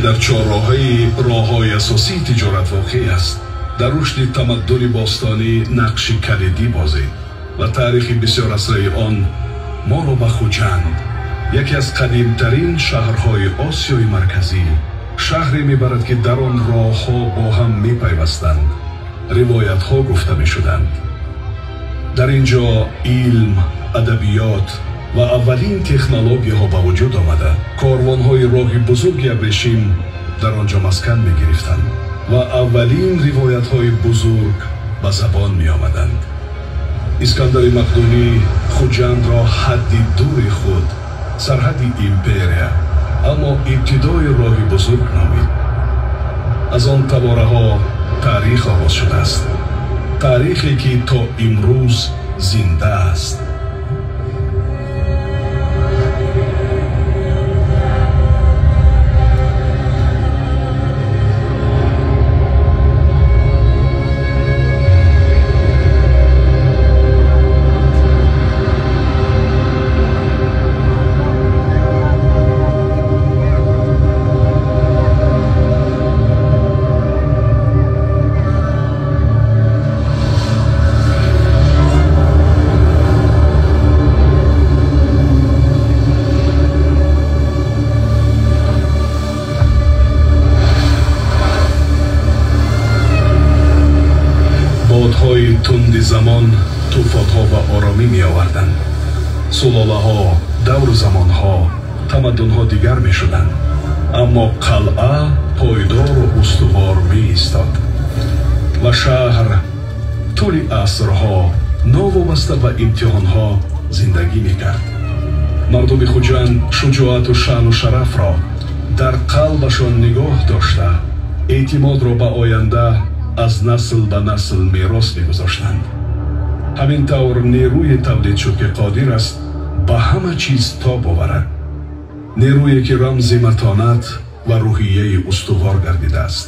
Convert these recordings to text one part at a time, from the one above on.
дар чорроҳаи роҳҳои асосии тиҷорат воқеъ аст, дар рушди тамаддуни бостонӣ нақши калидӣ бозид ва таърихи бисёрасраи он моро ба Хуҷанд, яке аз қадимтарин шаҳрҳои Осиёи Марказӣ, шаҳре мебарад, ки дар он роҳҳо бо ҳам мепайвастанд, ривоятҳо гуфта мешуданд. Дар ин ҷо илм, адабиёт ва аввалин технологияҳо ба вуҷуд омада, корвонҳои роҳи бузурги абрешим дар он ҷо маскан мегирифтанд ва аввалин ривоятҳои бузург ба забон меомаданд. Искандари Мақдунӣ Хуҷандро ҳадди дури худ, сарҳади империя, аммо ибтидои роҳи бузург номид. Аз он табораҳо таърих оғоз шудааст, таърихе ки то имрӯз зинда аст. Бодҳои тунди замон тӯфонҳо ва оромӣ меоварданд. Сулолаҳо, давру замонҳо, тамаддунҳо дигар мешуданд, аммо қалъа пойдору устувор меистод ва шаҳр тӯли асрҳо новобаста ба имтиҳонҳо зиндагӣ мекард. Мардуми Хуҷанд шуҷоату шаъну шарафро дар қалбашон нигоҳ дошта, эътимодро ба оянда аз насл ба насл мерос мегузоштанд. Ҳамин тавр нерӯе тавлид шуд, ки қодир аст ба ҳама чиз тоб оварад, нерӯе ки рамзи матонат ва рӯҳияи устувор гардидааст.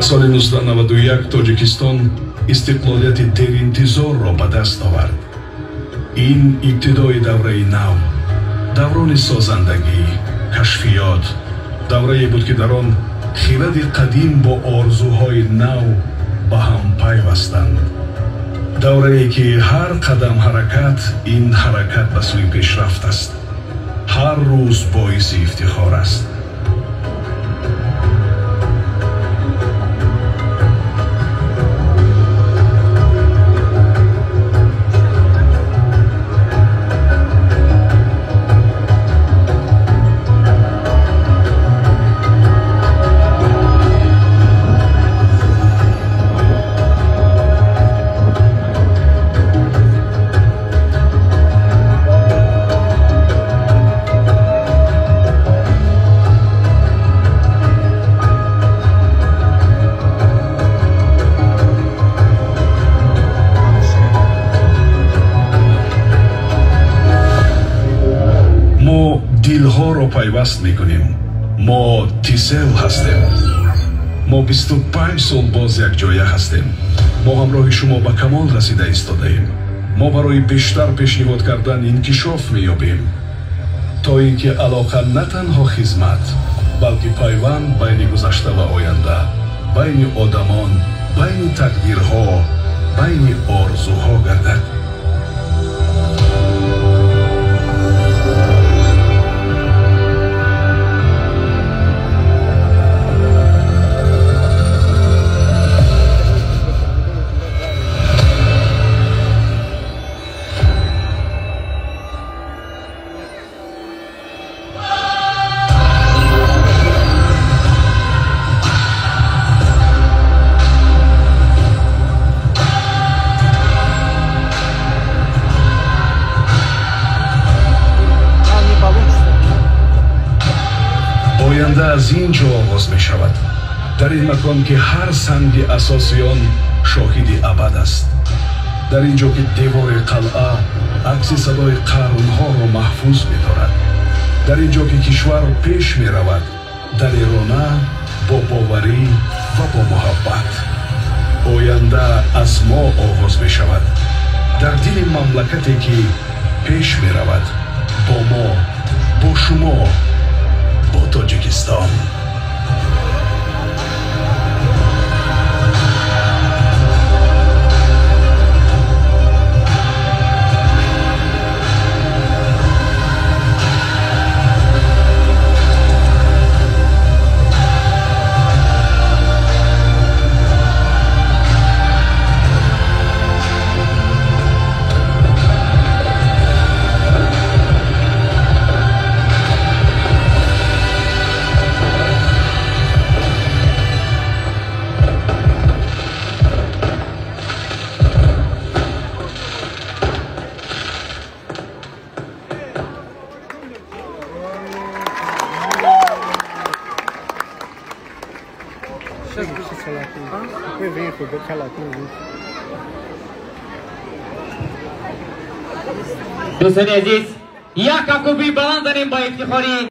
Соли 1991 Тоҷикистон истиқлолияти деринтизорро ба даст овард. Ин ибтидои давраи нав, даврони созандагӣ, кашфиёт, даврае буд, ки дар он хиради қадим бо орзуҳои нав ба ҳам пайвастанд. Даврае ки ҳар қадам ҳаракат ин ҳаракат ба сӯи пешрафт аст, ҳар рӯз боиси ифтихор аст. Дилҳоро пайваст мекунем. Мо Тисел ҳастем. Мо 25 сол боз якҷоя ҳастем. Мо ҳамроҳи шумо ба камол расида истодаем. Мо барои бештар пешниҳод кардан инкишоф меёбем, то ин ки алоқа на танҳо хизмат, балки пайванд байни гузашта ва оянда, байни одамон, байни тақдирҳо, байни орзуҳо гардад. Оянда аз ин ҷо оғоз мешавад, дар ин макон ки ҳар санги асоси он шоҳиди абад аст, дар ин ҷо ки девори қалъа акси садои қарнҳоро маҳфуз медорад, дар ин ҷо ки кишвар пеш меравад далерона, бо боварӣ ва бо муҳаббат. Оянда аз мо оғоз мешавад, дар дили мамлакате ки пеш меравад, бо мо, бо шумо, бо Тоҷикистон. Дӯстони азиз, як кафкӯбии баланд занем ба ифтихори